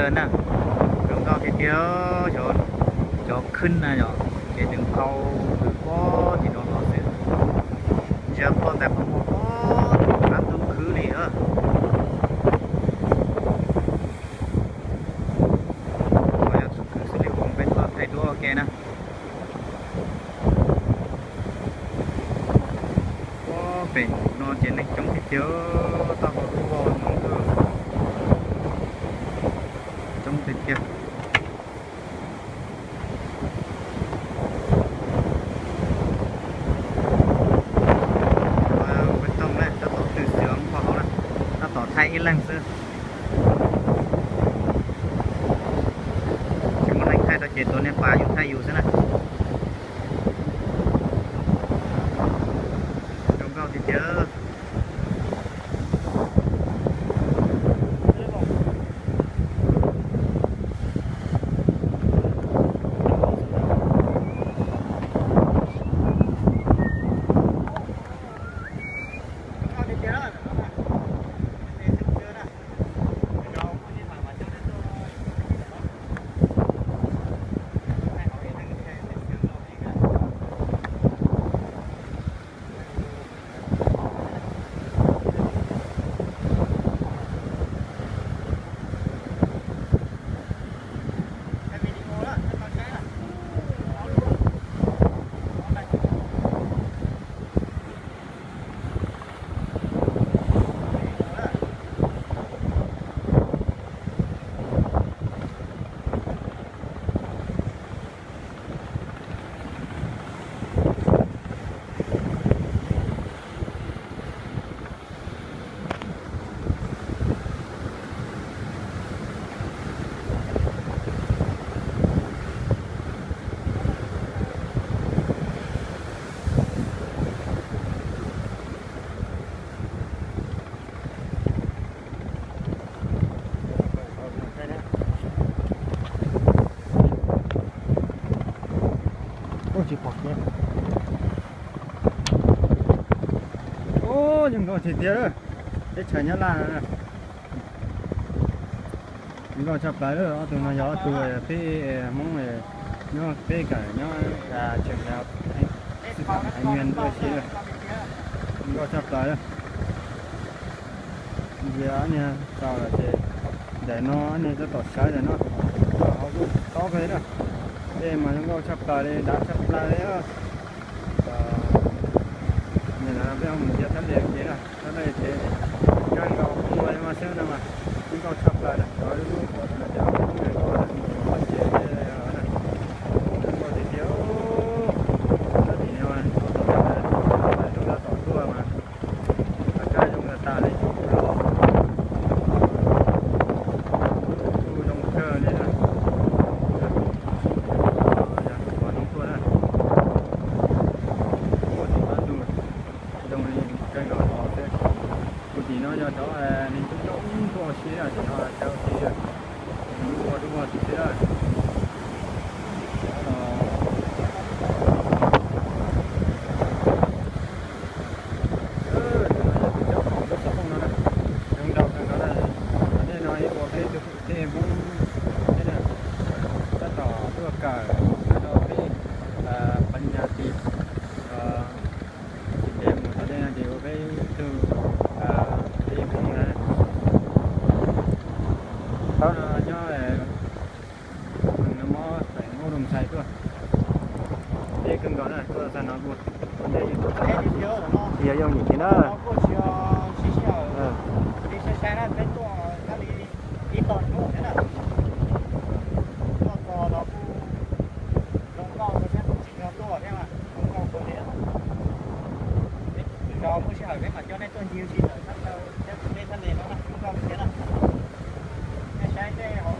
Na, zoo nkauj tiag tiag, cov khwb na yom, ces nws qhau hws pob tim no los xwb. Ntsia ploj ntais qhov muag pob tim qab ntug khwb li. Qhov yog tus khwb xwb li, peb tuaj thaij duab ua ke na. Pem no ces neeg coob tiag tiag, toj hauv lub voj no coob tiag tiag. Toog na, tab tom twm xwm kho hauv na, tab tom thaij ib leeg xwb. Tsis muaj neeg thaij rau ces tus niag pas yus thaij yus xwb na. Zoo nkauj tiag tiag. Ub, tsis pom kiag. Ub, zoo nkauj tiag tiag, teb chaws Nyab Laj. Zoo nkauj tshaj plaws, ob tug no yog ob tug peb Hmoob nyob peb kawm nyob tseem xib fam Thái Nguyên tuaj si. Zoo nkauj tshaj plaws. Ntsia niag tau lawm ces ntawm no niag tab tom sawv ntawm no, hauv kuj tob peb na. Tej mas zoo nkauj tshaj plaws li, dav tshaj plaws li. Nim no peb ho mus ncig thab le ces na, thab le ces nkag nkaus poob ua mas xwb no mas, zoo nkauj tshaj plaws na, cov lub qhuav no ces poob nkag nkaus ces zoo nkauj tiag tiag. Tab tim no, zoo nkauj tom tuaj mas. Kab zoo tas li, kuj zoo kawg li na. Yog tus qhov no tuaj na, muaj tus qab ntug zoo li kawg nkaus los xwb. Kuv tim no yog cov neeg coob coob tuaj ua si na, tim no caw ua si, lub ua lub ua tim xwb na. Zoo nraug kawg nkaus na, nej no ua peb tug tej Hmoob thiab na, tab tom tuaj kawm rau peb pa nyas tim, tim ntev mus tom ntej no ces ua peb tug tej Hmoob na. Thaum no nyob no mob xeem Hmoob Roo Xais tuaj, deb kawg nkaus na, tuaj txog no kuj ua ntej yus tuaj txog no tsis yog yooj yim kiag na. Lwm zaus muaj sij hawm peb mam coj nej tuaj ncig ua si ntawm thaj chaw thiab tus dej thaj le no na, zoo nkauj tiag na. Nej saib tej hauv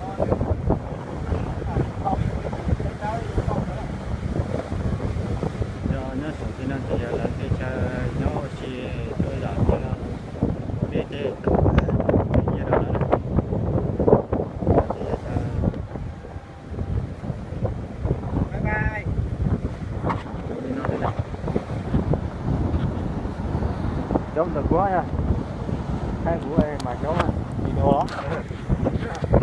no, nyob saum tej no ces yog lawv tej chaw nyob ua si rau yav thiab no, peb tej nyiaj rau lawm. Coob ntawm kuv yog, thaij kuv mas coob, video los.